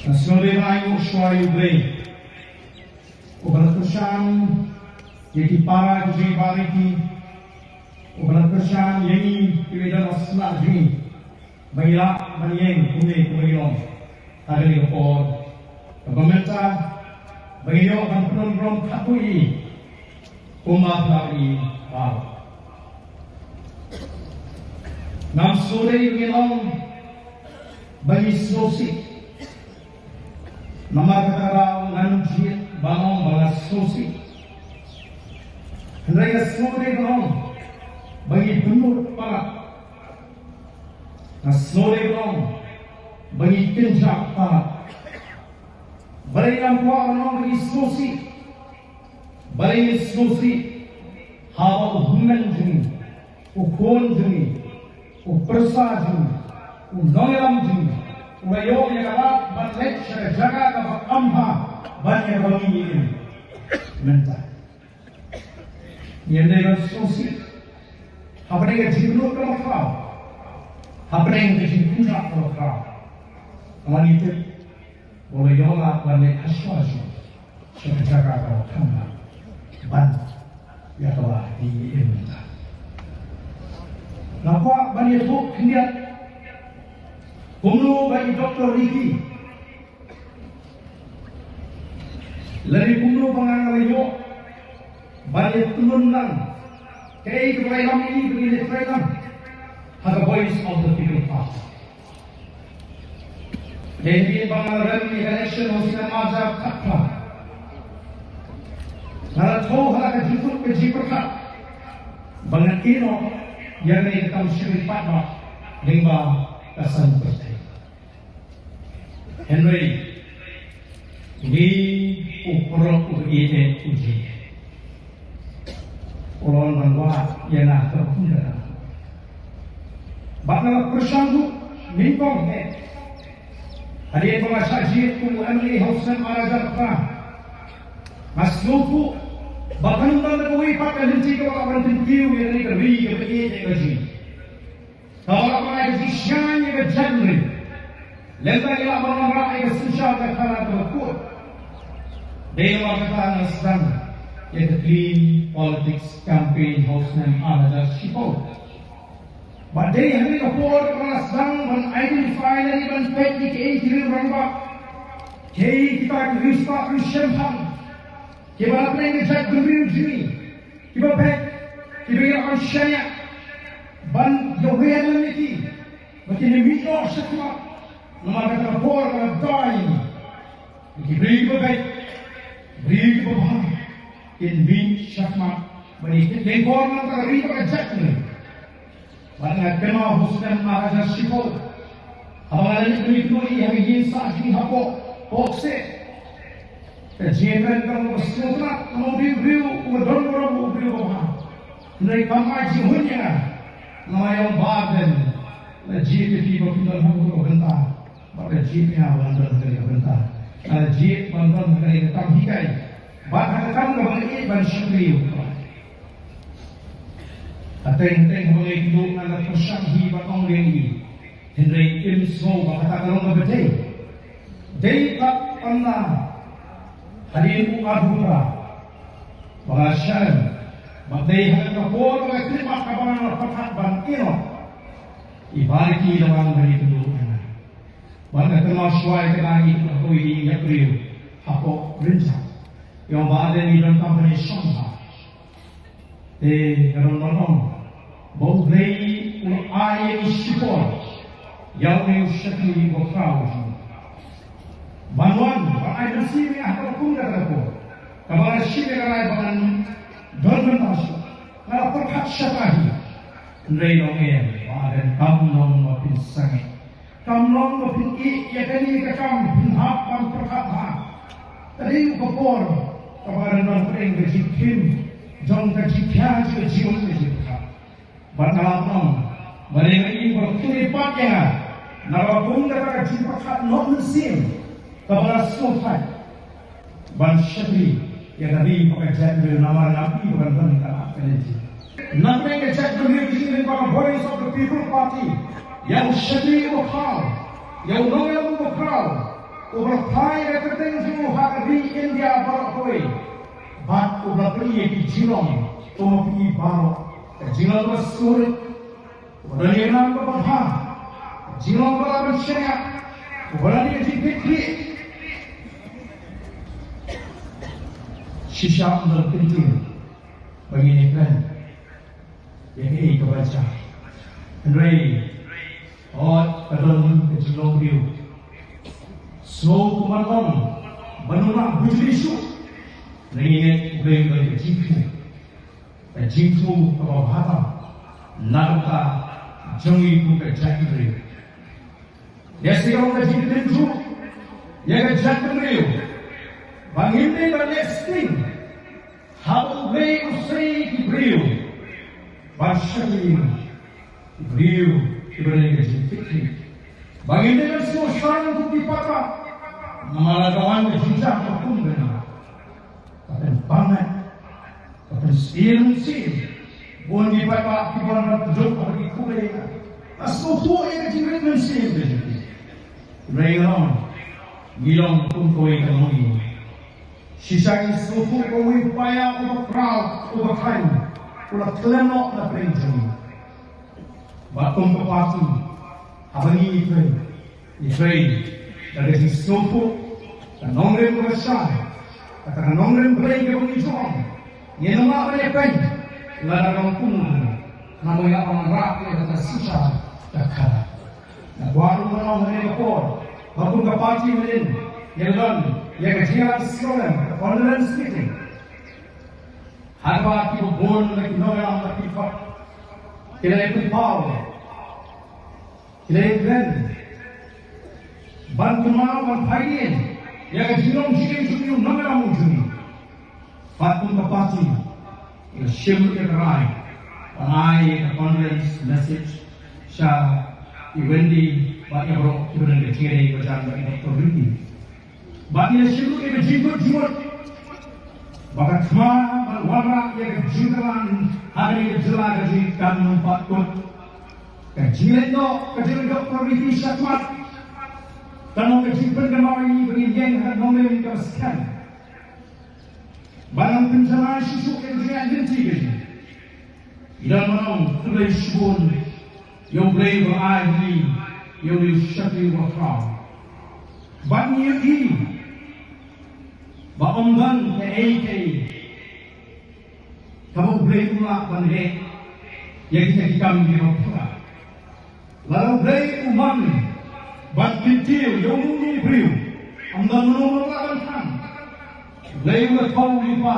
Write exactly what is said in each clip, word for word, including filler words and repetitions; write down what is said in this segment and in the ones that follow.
Nga sngewdei ban ainguh shuwa ïa U Blei uba la kyrshan ïa ki para ki jong i Bah Ricky, uba la kyrshan ïa ngi kiba don ha sla jong ngi ba ngi lah ban ïeng kumne kumba ngi long ha kane ka por kaba mynta ba ngi ïoh ban pynlong burom khatduh ïa i kumba phi lah ban i. Ngam sngewdei ba ngin ong ba ngi sngewsih. Namar kata ka daw ngan jied ban ong ba nga sngewsih. Hynrei nga sngewdei ban ong ba ngi pynlut palat. Nga sngewdei ban ong ba ngi kynjah palat. Balei ngan kwah ban ong ba ngi sngewsih? Balei ngi sngewsih? Haba u hynmen jong ngi, u khun jong ngi, u pyrsa jong ngi, u nongïalam jong ngi u la ïoh ïa ka lad ban leit sha ka jaka kaba kham bha ban ïa kaba ngi im mynta. Ngim dei ban sngewsih hapdeng ka jingmut kaba khraw, hapdeng ka jingkynjah kaba khraw. Namar ngi tip ba u la ïoh lad ban leit ha shuwa shuwa sha ka jaka kaba kham bha ban ïa kaba ngi im mynta. Nga kwah ban ïathuh khyndiat kumno ba i Doctor Ricky lane kumno ba nga la ïoh ban ïatylli lang kaei kaba la ïalam ïa ngi ba ngi la trei lang ha ka Voice of the People Party. Dei hadien ba nga la rem ïa ka election ha u snem ar hajar khatphra, nga la thew ha la ka jingkut ka jingpyrkhat ba ngan ïehnoh ïa kane ka kam shakri paidbah lyngba ka seng pyrthei. Hynrei ngi u paralok u ïeit u ji u la wan ban wad ïa nga ka kumta. Bad nga la pyrshang ruh nyngkong eh hadien ba nga shah jied kum u M L A ha u snem ar hajar phra. Nga sngewthuh ba kan don kawei pat ka lynti kaba lah ban kyntiew ïa kane ka ri kaba ïeit ka jong ngi. Ka lah ban ai ka jingshngaiñ ïa ka jaitbynriew. Lem bad ngi lah ban wanrah ïa ka synshar ka khana kaba kut. Dei namar kata nga sdang ïa ka Clean Politics Campaign ha u snem ar hajar shiphew. Bad dei ha kane ka por ba nga sdang ban identify lane ban peit ïa kiei ki riew rangbah, kiei kita ki riewstad riewshemphang kiba na pdeng ka jaitbynriew jong ngi. Kiba beit, kiba ïa ban shaniah ban ïa wer lem ïa ki ba kin ïa mih noh shakhmat. Namar kata ka por ka la dei ïa ki briew kiba beit, briew kiba bha kin mih shakhmat ban ïa kit lyngkor na ka ri bad ka jaitbynriew. Bad nga kynmaw ha u snem ar hajar shiphew haba nga la leit ban ïakynduh ïa ka ïing sah jong ngi hapoh Pohkseh. Ka jingïakren kaba sngewtynnat na u briew, briew uba don burom, u briew uba bha. Hynrei kam ai jinghun ïa nga. Namar ïa u Bah Ardent la jied ïa phi ba phin don ha kane ka bynta. Bad la jied ïa nga ban don ha kane ka bynta. Nga la jied ban don ha kane ka kam hikai. Bad ha ka kam kaba nga ïeit ban shakri ïa u Trai. Hateng hateng haba nga ïakynduh nga la pyrshang hi ban ong ïa ngi. Hynrei im sngew ba kata ka long kaba dei. Dei pat ynda hadien u arphew phra ba nga shah rem, ba dei ha kata ka por ba nga khyllipmat kaba nga la pyrkhat ban ïehnoh, i Bah Ricky la wan ban ïakynduh ïa nga. Bad nga kynmaw shuwa ïa kata, ngi kynmaw ïa ka briew hapoh Rynjah. Ïa u Bah Ardent ngi donkam ban ïashong bha. Te nga don ban ong ba U Blei u la ai ïa ngi shipor ïa une u shakri uba khraw jong ngi ban wan ban ai mynsiem ïa nga ha kaba kum kata ka por. Kaba nga shim ïa ka rai ba ngan don bynta shuh, nga la pyrkhat shata hi. Hynrei long em, Bah Ardent, kam long ba phin sangeh. Kam long ba phin ïeh ïa kane ka kam, phin hap ban pyrkhat bha. Ka dei ka por kaba nga don pdeng ka jingkhim jong ka jingkhia jong ka jingmut ka jingpyrkhat. Bad nga la ong ba dei ma i ba khlem pat ïa nga na ka bynta ka jingpyrkhat noh mynsiem kaba nga sngewthuh ban shakri ïa ka ri bad ka jaitbynriew namar nga phi ba kan don ka lad ka lynti. Namar ka jaitbynriew ka jingim bad ka Voice of the People Party, ïa u shakri uba khraw, ïa u nongïalam uba khraw, Uba la phai ïa ka kyrteng jong u ha ka ri India baroh kawei. Bad uba la pyni ïa ki jinglong kum ma phi baroh. Ka jinglong kaba surit, uba don ïa ka nam kaba bha. Ka jinglong kaba lah ban shaniah, uba don ïa ka jingkitkhlieh. Shisha ym don kyntien ba ngin ïakren ïa kaei kaba jia. Hynrei hooid, ka don ka jinglong briew. Sngew kumba long ban ym lah bujli shuh. Hynrei ngi ngeit U Blei u don ka jingthmu, ka jingthmu kaba bha tam na ka bynta jong ngi kum ka jaitbynriew. Ïa, shisha ka jingkyntu ïa ka jaitbynriew ba ngim dei ban leh sting haba U Blei u sei ïa ki briew ban shakri ïa ki briew kiba don ka jingkitkhlieh. Ba ngim dei ban sngewsarong kum ki paidbah, namar lada wan ka jingjia ka kum ka na, ka pynpang, ka pynsyier mynsiem. Bun ki paidbah ki wan ban pynjop ha ki khublei, ka sngewthuh ïa ka jingrit mynsiem ka jong ki. Hynrei ngi long, ngi long kum kawei ka longïing. Shisha ngi sngewthuh ba uwei u paia uba khraw, uba khraw u la khlem noh na pdeng jong ngi. Bad kum ka party, haba ngi trei, ngi trei da ka jingsngewthuh, ka nongrim kaba shai, kata ka nongrim Blei kaba ngi ju ong. Ngin ym lah ban ïapeiñ lada ka long kumno kumno. Namar ïa ka wanrah ïa kata shisha ka khadar. Nga kwah ruh ban ong ha kane ka por ba kum ka party mynnin ngi la don ïa ka jingïalang skhem, ka condolence meeting. Haba kiba bun na ki nongïalam ba ki khot, ki la ïa pynpaw, ki la ïa kren ban kynmaw, ban peit ïa ka jinglong jingim jong u nongïalam u jong ngi. Bad kum ka party ngi la shim ïa ka rai ban ai ïa ka condolence message sha i Wendy bad ïa baroh kiba don ka jingïadei ba jan bad i Doctor Ricky. Bad ngi la shim ruh ïa ka jingkut jingmut ba ka thma ban wanrah ïa ka jingkyrmen ha kane ka jylla ka jong ngi kan ym pat kut. Ka jingleit noh ka jong i Doctor Ricky shakhmat kan long ka jingpynkynmaw ïa ngi ba ngin ïeng ha ka nongrim kaba skhem. Ban nang pynjlan shuh shuh ïa ka jingïaid lynti ka jong ngi. Ngi don ban ong khublei shibun ïa U Blei ba la ai ha ngi ïa une u shakri uba khraw. Bad ngi ïohi ba ym don kaei kaei kaba U Blei um lah ban leh ïa kita ki kam kiba pura. Lada U Blei u man ban kyntiew ïa uno uno u briew, ym don uno uno u lah ban than. U Blei u la thew u lypa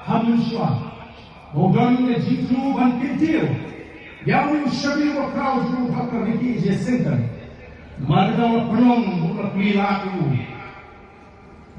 ha mynshuwa ba u don ka jingthmu ban kyntiew ïa une u shakri uba khraw jong u Doctor Ricky A J Syngkon. Namar kata u la pynlong, u la plie lad ïa u.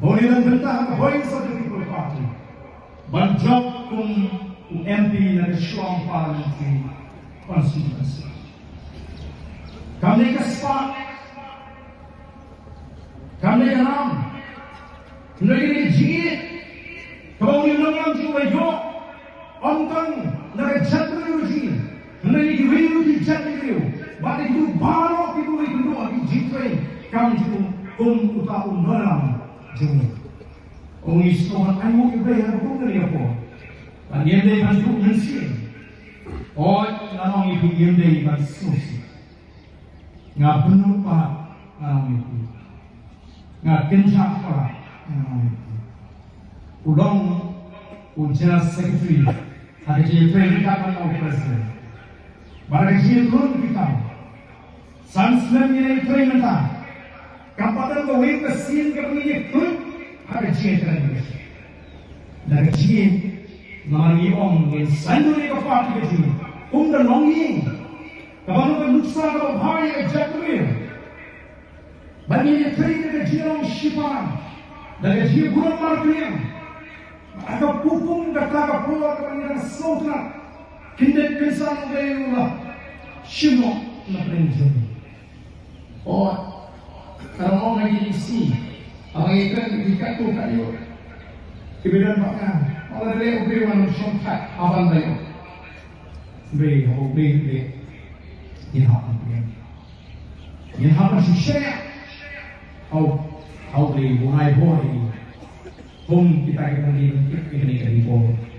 Ba u dei ban bynta ha ka Voice of the People Party ban jop kum u M P na ka Shillong Parliamentary Constituency. Kam dei ka spah, kam dei ka nam, kam dei ka jingïeit kaba u nongïalam jong ngi u la ïoh. Ym tang na ka jaitbynriew jong ngi, hynrei na kiwei ki jaitbynriew bad na kiwei baroh kiba ïakynduh ha ki jingtrei kam jong u kum uta u nongïalam jong ngi. Ngi sngewbha ban ainguh ïa U Blei ha kane ka por. Ba ngim dei ban duh mynsiem. Hooid, nga ong ïa phi, ngim dei ban sngewsih. Nga bynnud palat, nga ong ïa phi. Nga kynjah palat, nga ong ïa phi. U long u General Secretary ha ka jingïatrei ryngkat bad u President. Bad ha ka jingïatrei ryngkat, san snem ngi la ïatrei mynta, kam pat don kawei ka sien kaba ngi ïakynduh ha ka jingïatrei ryngkat. Na ka jingïatrei, namar ngi ong ngin saiñdur ïa ka party ka jong ngi kum ka longïing kaba long ka nuksa kaba bha ïa ka jaitbynriew. Ba ngin ïatrei da ka jinglong shiphang, da ka jingburom markylliang. Bad ha ka pung kata ka por kaba ngi dang sngewtynnat, khyndiat khynsan U Blei u la shim noh na pdeng jong ngi. O, ka long na ki ding shi, haba ngi kren ki katto katne kiba don bad nga. Haba la leh U Blei u wan shongthait ha ban da ïoh. Blei, haba U Blei u leh, ngin hap ban pdiang. Ngin hap ban shu shaniah. Haba Wahai hoi, kum kita kita ni kita ni kita ni pun.